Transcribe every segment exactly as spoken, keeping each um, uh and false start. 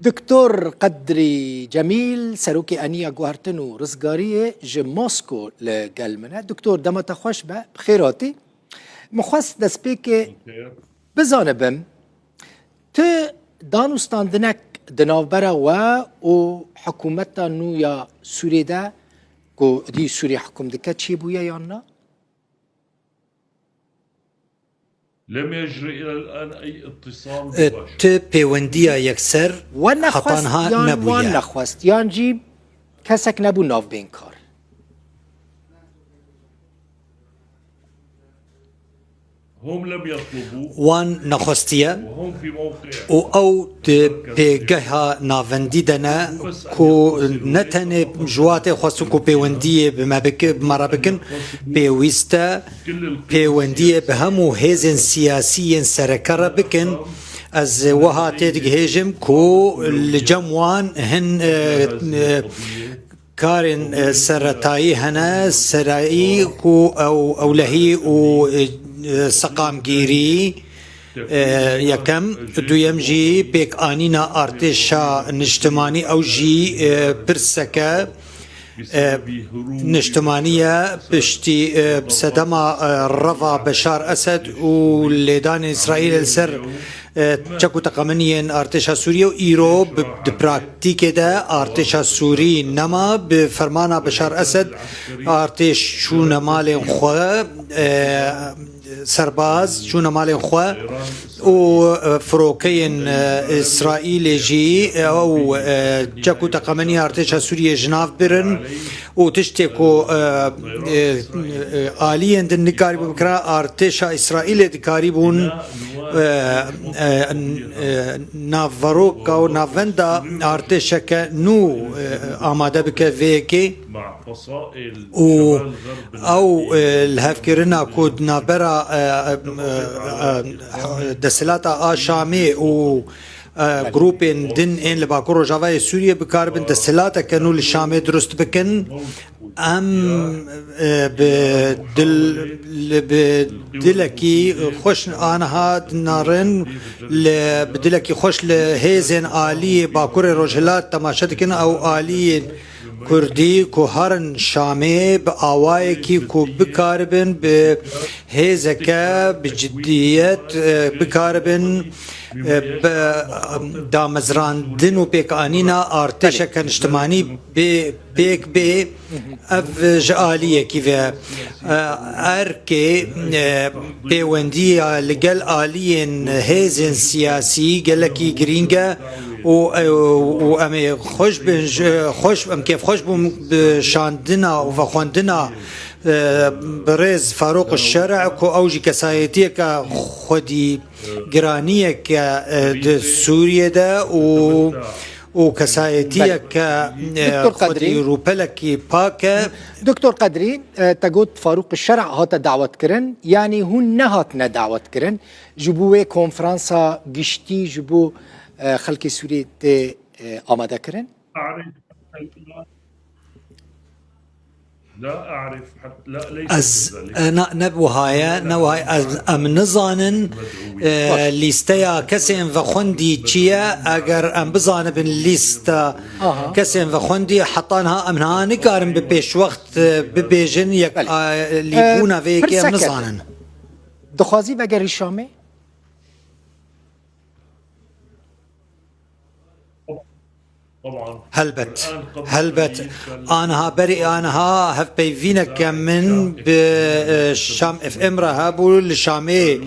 Doktor Qedrî Cemîl, Serokê Eniya Guhertin û Rizgariyê ji Mosko li gel min e. Doktor, dema te xweş be, bi xêr hatî. Min xwest destpêkê bizanibim, tu danûstandinek di navbera we û hikûmeta nû ya Sûriyê de ku dî Sûriyê hikûm dike çêbûye yan na? لم يجري إلى الآن أي اتصال E, مباشر. Tu pêwendiya yekser We heta nexwest niha yan wan nebûye. Nexwest, yan jî kesek nebû navbênkar? هم لم يطلبوا Wan nexwestiye وهم في موقع û ew di pêgeha navendî de ne ku ne tenê ji watê xwestin ku pêwendiyê bi me bik-, bi me re bikin, pêwîst e pêwendiyê bi hemû hêzên siyasî yên sereke re bikin. Ez wiha têdigihêjim ku li cem wan hin, e, e, karên, e, seretayî hene, serayî ku ew ewlehî û, e, e, seqamgîrî, e, yekem, duyem jî pêkanîna artêşa niştimanî, ew jî, e, pirseke, e, niştimanî ye, piştî, e, sedema, e, reva Beşar Esed û lêdanên Îsraîlê li ser, e, çek û teqemeniyên artêşa Sûriyê û îro bi, di praktîkê de artêşa Sûrî nema, bi fermana Beşar Esed artêş çûne malên xwe, e, serbaz çûne malên xwe û, e, firokeyên, e, Îsraîlê jî, e, ew, e, çek û teqemenî artêşa Sûriyê ji nav birin û tiştê ku, e, e, e, aliyên din nikarîbû bikira, artêşa Îsraîlê dikarîbûn, e, e, e, navveroka û navenda artêşeke nû, e, amade bike vê yekê. û ew, e, lihevkirina ku di navbera, e, e, e, e, desthilata a Şamê û, e, grûpên din ên li Bakur Rojavayê Sûriyê bikaribin desthilateke nû li Şamê dirust bikin. Em, e, bi dil, li, bi dilekî xweş aniha dinarin, li, bi dilekî xweş li hêzên aliyê Bakurê Rojhilat temaşe dikin, ew aliyên Kurdî ku herin Şamê bi awayekî ku bikaribin bi hêzeke, bi ciddiyet, e, bikaribin, e, bi, e, damezrandin û pêkanîna artêşeke niştimanî bê, pêk bê. Ev ji aliyekî ve, e, erkê, e, pêwendiya li gel aliyên hêzên siyasî gelekî girîng e û, e, û em ê xweş bin, ji, xweş, em kêfxweş bûn bi şandina û vexwendina, e, birêz Farûq Şer'a ku ew jî kesayetiyeke xwedî giraniyeke, e, di Sûriyê de û, û kesayetiyeke, e, Doktor Qedrî. Xwedî rûpelekî pak e. Doktor Qedrî, e, te got Farûq Şer'a hate dawetkirin, yanî hûn nehatine dawetkirin. Ji bo wê konferansa giştî ji bo, e, xelkê Sûriyê tê, e, amade kirin? Ez, e, na, ne wiha ye, ne wiha ye. Ez, em nizanin, e, lîsteya kesên vexwendî çi ye. Eger em bizanibin lîsta kesên vexwendî, heta niha em niha nikarin bi pêşwext, e, bibêjin yek, a, lîbûna vê yekê em nizanin. Dixwazî vegerî Şamê? Helbet, helbet. Aniha berê aniha hevpeyvîneke min bi, e, Şam F M re hebû. Li Şamê,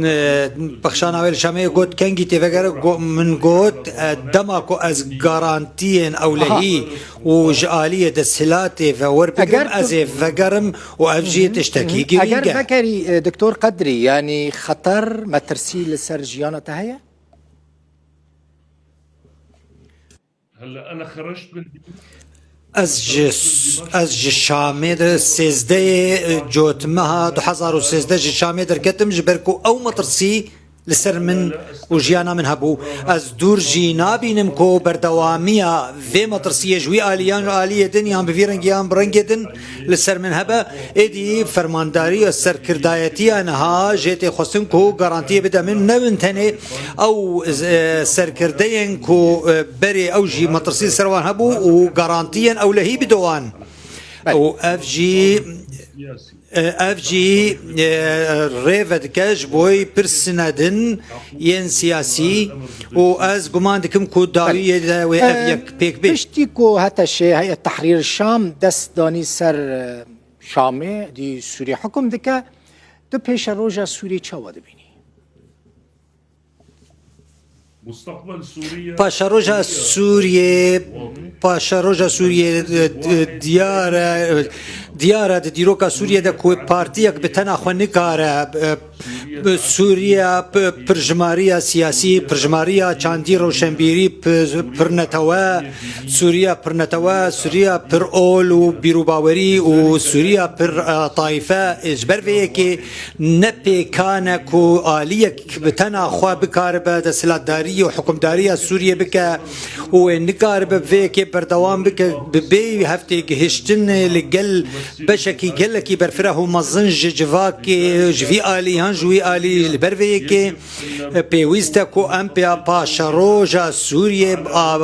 e, pexşana wê li Şamê got, kengî tê vegere, go-, min got, e, dema ku ez garantiyên ewlehî û ji aliyê desthilatê ve werbigirim, ez ê vegerim û ev jî tiştekî girîng e. Eger vegerî, e, Doktor Qedrî, yanî xeter, metirsî li ser jiyana te heye? Ez ji, ez ji Şamê de sêzdehê Cotmeha du hezar û sêzdeh ji Şamê derketim, ji ber ku ew metirsî li ser min û jiyana min hebû. Ez dûr jî nabînim ku berdewamiya vê metirsiyê ji wî alî yan ji aliyê din yan bi vî rengî yan bi rengê din li ser min hebe. Êdî fermandariya serkirdayetiya niha jê tê xwestin ku garantiyê bide min, ne min tenê ew, e, serkirdeyên ku, e, berê ew jî metirsî ser wan hebû û garantiyên ewlehî bide wan. Belê. Û ev jî, e, ev jî, e, rê vedike ji bo pirsine din yên siyasî û ez guman dikim ku dawiyê de wê ev Em, yek pêk bê. Piştî ku HTŞ, Heyet Tehrîr Şam dest danî ser, e, Şamê, dî Sûriyê hukm dike, tu pêşeroja Sûriyê çawa dibînî? Paşeroja Sûriyê, paşeroja Sûriyê, e, e, diyar e, diyar e di dîroka Sûriyê de ku partiyek bi tena xwe nikare, e, bi Sûriya p-, pirjimariya siyasî, pirjimariya çandî rewşenbîrî pi-, pirnetewe, Sûriya pirnetewe, Sûriya pir ol û bîrûbawerî û Sûriya pir, e, tayîfe, e, ji ber vê yekê ne pêkan e ku aliyek bi tena xwe bikaribe desthilatdarî û hukimdariya Sûriyê bike û wê nikaribe bi vê yekê berdewam bike, bi bê heftê gihiştin li gel beşekî gelekî berfireh û mezin ji civakê, ji vî alî yan ji wî alî, li ber vê yekê, e, pêwîst e ku em pê paşeroja Sûriyê, a,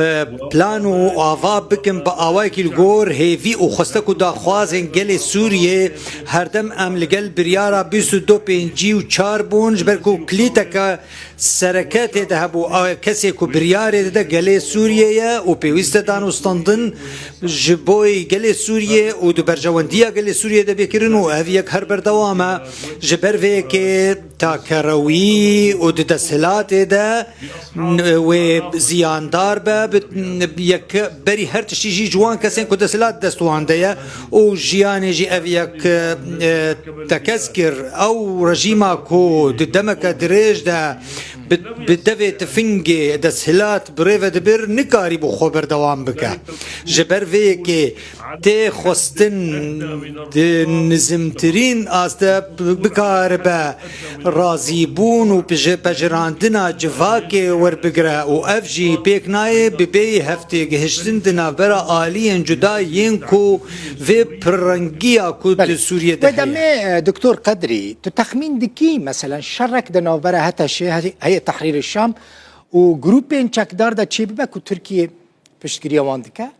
e, plan û ava bikin bi awayekî li gor hêvî û xwestek û daxwazên gelê Sûriyê. Herdem em li gel biryara bîst û du pêncî û çar bûn, ji ber ku kilîteke sereke tê de hebû, a, kesê ku biryarê dide gelê Sûriyê ye û pêwîst e danûstandin ji bo gelê Sûriyê û di berjewendiya gelê Sûriyê de bê kirin û ev yek her berdewam e. Ji ber vê yekê takerewî û di desthilatê de wê ziyandar be, bi, bi yek berî her tiştî jî ji wan kesên ku desthilat dest wan de ye û jiyanê jî ev yek, e, tekez kir. Ew rejîma ku di demeke dirêj de bi, bi devê tifingê desthilat bi rê ve dibir, nikarîbû xwe berdewam bike. Ji ber vê yekê tê xwestin di nizimtirîn aste bikaribe razîbûn û pije-, pejirandina civakê werbigire û ev jî pêk nayê bi bêyî heftê gihiştin di navbera aliyên cuda yên ku vê pirrengiya ku di Belê. Sûriyê de Wê heye. demê, e, Doktor Qedrî, tu texmîn dikî, meselen, şerek di navbera HTŞ, Heyet Tehrîrê Şam û grûpên çekdar de çêbibe ku Tirkiye piştgiriya wan dike?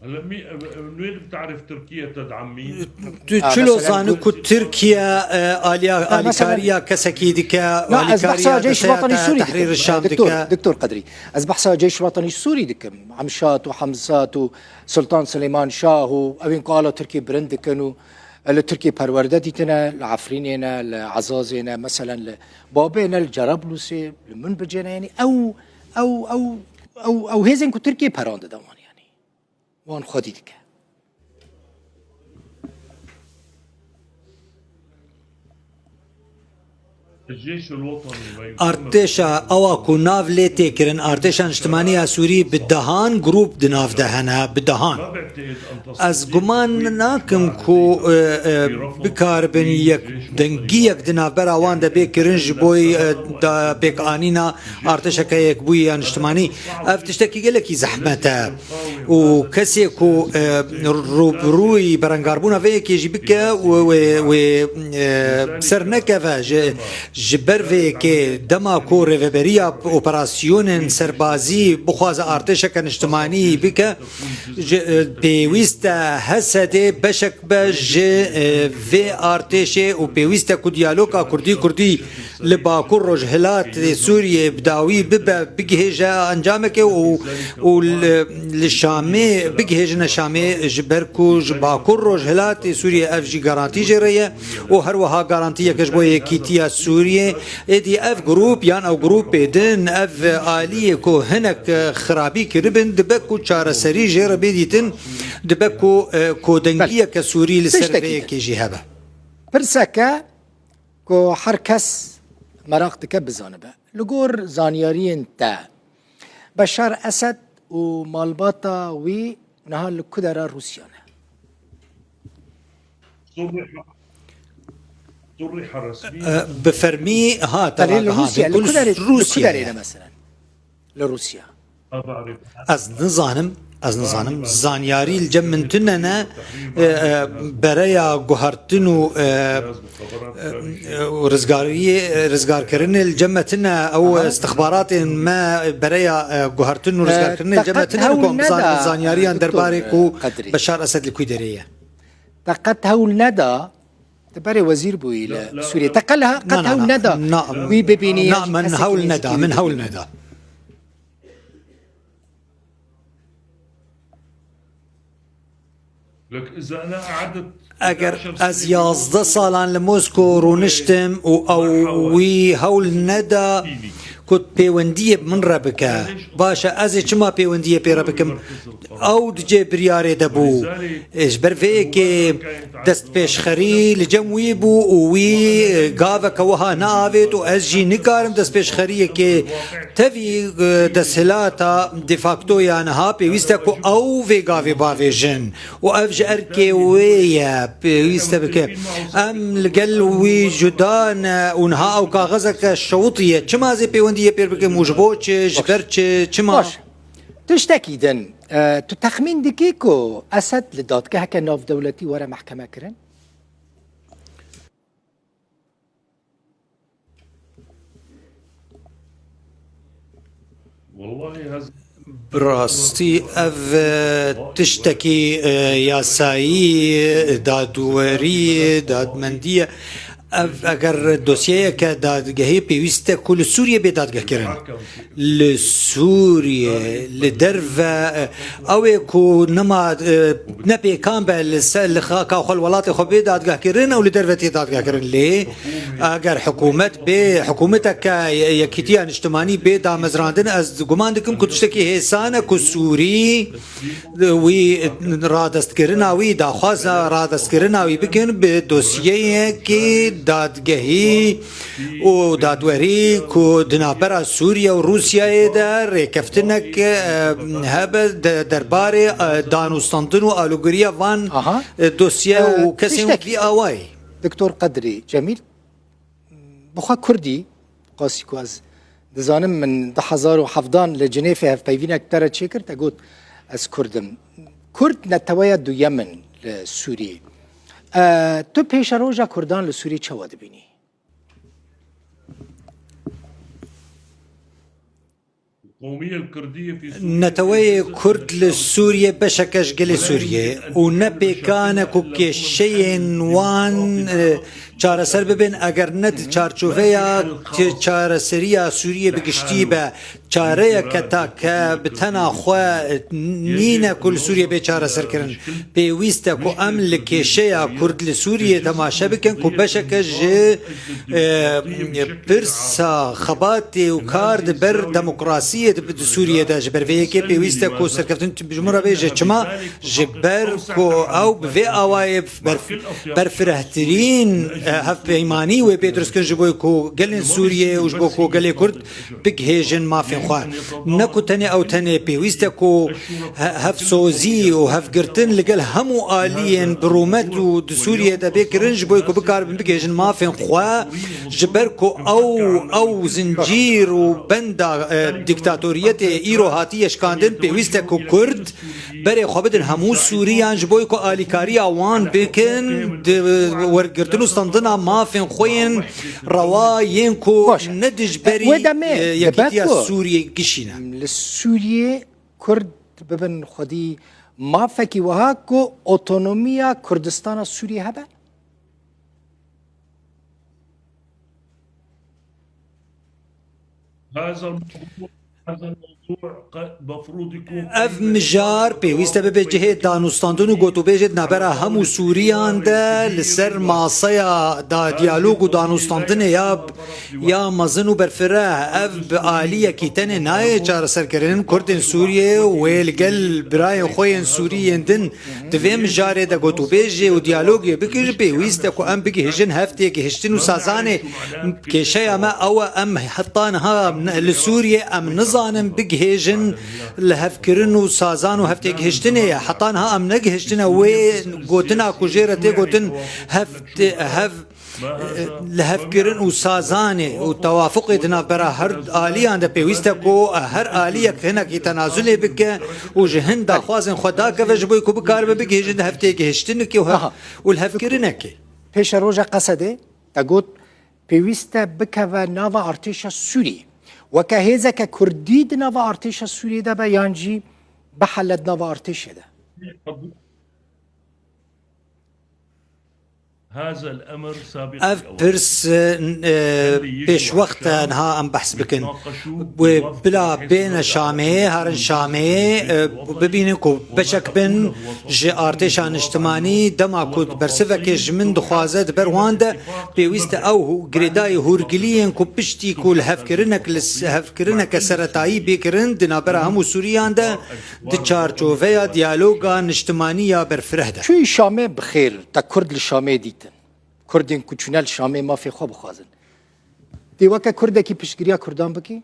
هلا مي-، منوين بتعرف تركيا تدعم مين؟ Tu çilo zani ku Tirkiye, e, aliya-, alîkariya kesekî dike, alîkariya desthilatê Tehrîr Şam dike. Doktor Qedrî, ez behsa Ceyş Wetanî Sûrî dikim. Emşat û Hemzat û Sultan Silêman Şah û ewên ku ala Tirkiyê bilind dikin û li Tirkiyê perwerde dîtine, li Efrînê ne, li Ezazê ne, meselen li Babê ne, li Cerablusê, li Minbicê ne, yanî ew, ew, ew, ew, ew hêzên ku Tirkiyê peran dide wan, yanî wan xwedî dike. Artêşa ewa ku nav lê tê kirin, artêşa niştimanî ya Sûrî bi dehan grûp di nav de hene, bi dehan. Ez guman nakim ku, e, e, bikaribin yek dengiyek di navbera wan de bê kirin ji bo, e, da pêkanîna artêşeke yekbûyî ya niştimanî. Ev tiştekî gelekî zehmet e. Û kesê ku, e, rûbirûyî berengarbûna vê yekê jî bike, wê, wê, wê, e, ser nekeve ji, ji ber vê yekê dema ku rêveberiya operasyonên serbazî bixwaze artêşeke niştimanî bike, ji, e, pêwîst e Hesedê beşek be ji, e, vê artêşê û pêwîst e ku diyaloga Kurdî-Kurdî li Bakur Rojhilatê Sûriyê bi dawî bibe, bigihêje encamekê û, û li, li Şamê bigihêjine Şamê, ji ber ku ji Bakur Rojhilatê Sûriyê ev jî garantî jê re ye û her wiha garantiyeke ji bo yekîtiya Sûriyê. Êdî ev grûp yan ew grûpê din, ev aliyê ku hinek, e, xirabî kiribin, dibe ku çareserî jê re bê dîtin, dibe ku, e, kodengiyeke Sûrî li ser vê yekê jî hebe. Pirseke ku her kes meraq dike bizanibe. Li gor zanyariyên te, Beşar Esed û malbata wî Niha li ku dera Rûsya ne? E, bi fermî ha, Belê, li tevaka ha, Rûsya, li ku derê, li ku Rûsya derê ye. Ne mesela? Li Rûsya. Ez nizanim, ez nizanim. Zanyarî li cem min tune ne, e, e, bereya guhertin û, e, e, e, û rizgariyê, rizgarkirinê li cem me tune, ew istixbaratên me bereya, e, guhertin û rizgarkirinê li cem me tune, li ku em bizanin zanyariyan derbarê ku Beşar Esed li ku derê ye. Te qet hewl neda, tu berê wezîr bûyî li Sûriyê. Te qet, qet hewl neda wî bibînî ya jî kesekî nêzîkî wî bibînî. Na, min hewl neda, min hewl neda. Eger ez yazdeh salan li Mosko rûniştim û ew wî hewl neda ku pêwendiyê bi min re bike, baş e, ez ê çima pêwendiyê pê re bikim? Ew di cê biryarê de bû. Ji ber vê yekê destpêşxerî li cem wî bû û wî gaveke wiha neavêt û ez jî nikarim destpêşxeriyekê tevî, e, desthilata de facto ya niha pêwîst e ku ew vê gavê bavêjin û ev ji erkê wê ye, pêwîst e bike. Em li gel wî cuda ne û niha ew kaxezeke şewitiye. Çima ez ê pêwendiyê pê bikim û ji bo çi, ji ber çi, çima? Baş. Tiştekî din, e, tu texmîn dikî ku Esed li dadgeheke navdewletî were mehkeme kirin? Bi rastî ev, e, tiştekî, e, yasayî, dadwerî, dadmendî ye. Ev eger dosyeyeke dadgehê pêwîst e ku li Sûriyê bê dadgehkirin. Li Sûriyê, li derve, e, ew ê ku nema, e, ne pêkan be li ser, li xaka xwe, li welatê xwe bê dadgehkirin ew li derve tê dadgehkirin. Lê eger hikûmet bê, hikûmeteke ye-, yekîtiya niştimanî bê damezrandin, ez guman dikim ku tiştekî hêsan e ku Sûrî wî radestkirina wî, daxwaza radestkirina wî bikin bi dosyeyekî dadgehî û dadwerî ku di navbera Sûriye û Rûsyayê de rêkeftinek, e, hebe de, derbarê, e, danûstandin û alûgiriya van, aha, e, dosye, e, û kesên tiştekî vî awayî. Doktor Qedrî Cemîl, bi xwe Kurdî, qasî ku ez dizanim, min du hezar û hevdan li Cinêfê hevpeyvînek te re çêkir, te got, ez Kurd im. Kurd neteweya duyem in li Sûriyê. E, tu pêşeroja Kurdan li Sûriyê çawa dibînî? Neteweyê Kurd li Sûriyê beşeke ji gelê Sûriyê û ne pêkan e ku kêşeyên wan, e, çareser bibin, eger ne di çarçoveya çareseriya Sûriyê bi giştî be. Çareyeke take bi tena xwe nîne ku li Sûriyê bê çareserkirin. Pêwîst e ku em li kêşeya Kurd li Sûriyê temaşe bikin ku beşeke ji, e, pirsa xebatê û kar di ber demokrasiyê di, di Sûriyê de. Ji ber vê yekê pêwîst e ku serkeftin ji min re bêje. Çima? Ji ber ku ew bi vê awayê berf-, berfirehtirîn, e, hevpeymanî wê pê dirust kirin ji bo ku gelên Sûriyê û ji bo ku gelê Kurd bigihêjin mafên xwe. Ne ku tenê ew, tenê pêwîst e ku he-, hevsozî û hevgirtin li gel hemû aliyên bi rûmet û di Sûriyê de bê kirin, ji bo ku bikaribin bigihêjin mafên xwe, ji ber ku ew, ew zincîr û benda, e, dîktatoriyetê îro hatiye şikandin, pêwîst e ku Kurd berê xwe bidin hemû Sûriyan ji bo ku alîkariya wan bikin, di wergirtin û standina mafên xwe yên rewa yên ku ne dijberî, e, yekîtiya Sûriyê gişîne. Li Sûriyê Kurd bibin xwedî mafekî wiha ku otonomiya Kurdistana Sûriyê hebe? Ev mijar pêwîst e bibe cihê danûstandin û gotûbêjê di navbera hemû Sûriyan de li ser maseya da diyalog û danûstandinê ya, ya mezin û berfireh. Ev bi aliyekî tenê nayê çareserkirin. Kurdên Sûriyê wê li gel birayên xwe yên Sûrî yên din di vê mijarê de gotûbêjê û diyalogê bikin, pêwîst e ku em bigihîjin hev têgihiştin û sazanê. Kêşeya me ew e, em heta niha li Sûriyê em nizanin bigihîjin hêjin li hevkirin û sazan û hevtêgihiştinê ye. Heta niha em negihiştine wê gotina ku jê re tê gotin hev-, hev-, li hevkirin û sazanê û tewafuqê di navbera her aliyan de pêwîst e ku her aliyek hinekî tenazulê bike û ji hin daxwazên xwe dakeve ji bo ku bikaribe bigihîjin di hevtêgihiştinekê û hev-, Aha. û li hevkirinekê. Pêşeroja Qesedê te got, pêwîst e bikeve nava artêşa Sûriyê. Weke hêzeke Kurdî di nava artêşa Sûriyê de be yan jî bihele di nava artêşê de? Ev pirs, e, pêşwext e, niha em behs bikin. Wê bila bêne Şamê, herin Şamê, e, bibînin ku beşek bin ji artêşa niştimanî, dema ku bersivekê ji min dixwaze di ber wan de, pêwîst e ew hû-, girêdayî hûrgiliyên ku piştî ku li hevkirinek, li s-, hevkirineke seretayî bê kirin di navbera hemû Sûriyan de, di çarçoveya diyaloga niştimanî ya berfireh de. Çûyî Şamê bi xêr, te Kurd li Şamê dîtin. Kurdên ku çûne li Şamê mafê xwe bixwazin. Tê weke Kurdekî piştgiriya Kurdan bikî?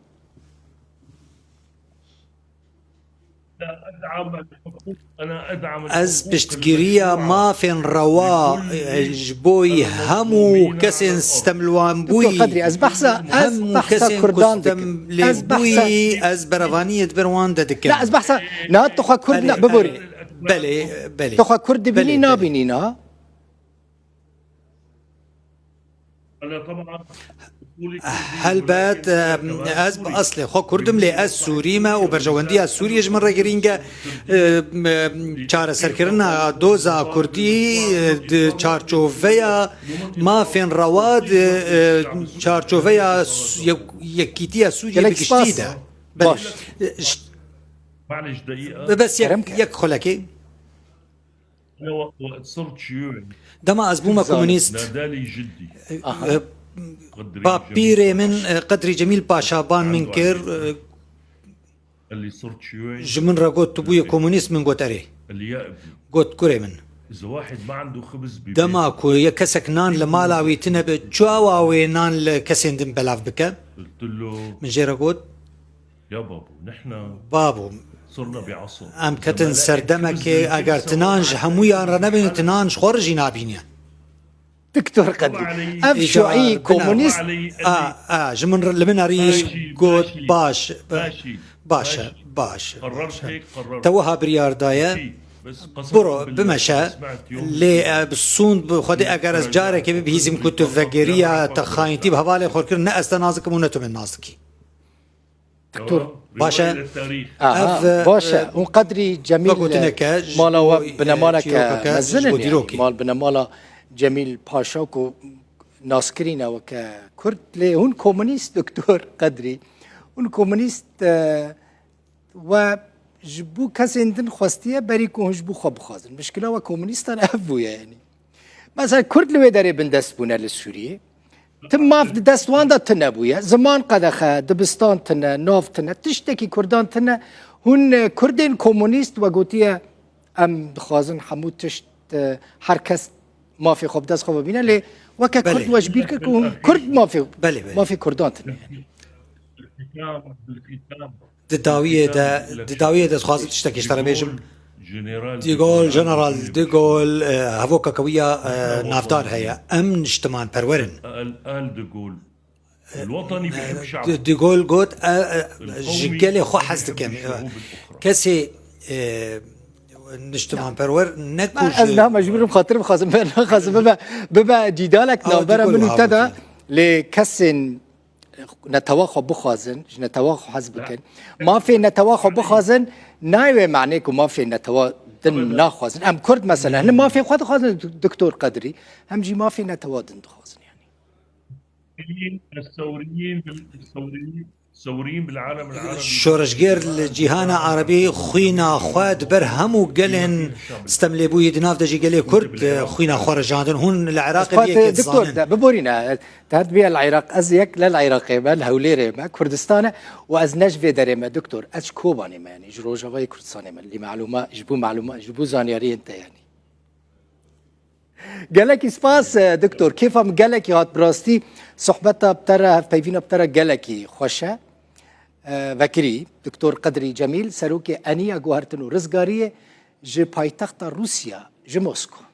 Ez piştgiriya mafên rewa, e, ji bo hemû kesên stemlwanbûyî, Doktor Qedrî, ez behsa, ez hemû behsa kesên ku Kurdan dikim. Ez behsa stemlêbûyî, ez berevaniyê di ber wan de dikim. Na, ez behsa, na, tu xwe Kurd Belê, na, biborî. Belê, belê. Tu xwe Kurd dibînî, Belê, belê. nabînî, na? Helbet, e, ez bi eslê xwe Kurd im, lê ez Sûrî me û berjewendiya Sûriyê ji min re girîng e. E, e, çareserkirina doza Kurdî, e, di çarçoveya mafên rewa, di, e, çarçoveya Su-, yek-, yekîtiya Sûriyê Gelek bi giştî spas. de. Belê. Baş. E, ş-, Bes yek, Kerem ke. yek xulekê. Dema ez bûme komunîst, e, e, bapîrê min, e, Qedrî Cemîl Paşa ban min kir, e, ji min re got, "Tu bûyî komunîst?" Min got, "Erê." Got, "Kurê min, dema ku yek kesek nan li mala wî tine be, çawa wê nan li kesên din belav bike?" Min jê re got, Babo, em ketin ser demekê, eger tinan ji hemûyan re nebînin, tinan ji xwe re jî nabînin. Doktor Qedrî, ev şuî komunîst. A, a, ji min re, li min erî got, baş, baş e, baş e. Te wiha biryar daye, biro, bimeşe, lê, e, bi sûnd bi Xwedê, eger ez carekê bibihîzim ku tu vegeriya, te xayintî bi hevalên xwe kir, ne ez te nas dikim û ne tu min nas dikî. Doktor. Baş e. Aha, Ev, baş e. e, Hûn Qedrî Cemîl vegotineke ji mala bo, we e, binemaleke çîrokeke, mezin ji bo in, yani. dîrokê. Mal binemala Cemîl Paşa ku naskirîne weke Kurd, lê hûn komunîst, Doktor Qedrî. Hûn komunîst, e, we ji bo kesên din xwestiye berî ku hûn ji bo xwe bixwazin. Mişkila we komunîstan ev bûye, yani. Mesela Kurd li wê derê bindest bûne li Sûriyê. Tim maf di dest wan de tune bûye. Ziman qedexe, dibistan tune, nav tune, tiştekî Kurdan tune. Hûn, e, Kurdên komunîst we gotiye, em dixwazin hemû tişt, e, her kes mafê xwe bi dest xwe bibîne, lê weke Kurd Belê. we ji bîr kir ku hûn Kurd mafê, Belê, belê. mafê Kurdan tune. Di dawiyê de, di dawiyê de dixwazim tiştekî ji te re bêjim. De Gaulle, General de Gaulle, e, hevokeke wî ya, e, navdar heye. Em niştimanperwer in. De, De Gaulle got, e, e, ji gelê xwe hez dikim. Kesê, e, niştimanperwer ne ku Ez ji niha mecbûr im xatir bixwazim, me naxwazim bibe, bibe cîdalek Awa navbera Digol min û wiha te de, gotiye. Lê kesên netewa xwe bixwazin, ji netewa xwe hez bikin. Mafê netewa xwe bixwazin, nayê wê manê ku mafê netewa din naxwazin. Em Kurd mesela, hem mafê xwe dixwazin, Doktor Qedrî, hem jî mafê netewa din dixwazin yani. Şoreşger li cîhana erebî xwîna xwe di ber hemû gelên stemlêbûyî, di nav de jî gelê Kurd, e, xwîna xwe rijandin. Hûn li Iraqê Ez bi yekê Doktor, dizanin. de, biborîne, te hat bîye li Iraq, ez yek ne li Iraqê me, li Hewlêrê me, Kurdistan e û ez ne ji vê derê me, Doktor, ez ji Kobanê me, yanî ji Rojavayê Kurdistanê me, lê malûma, ji bo malûma, ji bo zanyariyên te, yanî. Gelekî spas, e, Doktor. Kêfa min gelekî hat bi rastî. Sohbeta bi te re, hevpeyvîna bi te re gelekî xweş e. e, vekirî, Doktor Qedrî Cemîl, serokê Eniya Guhertin û Rizgariyê ji paytexta Rûsya, ji Mosko.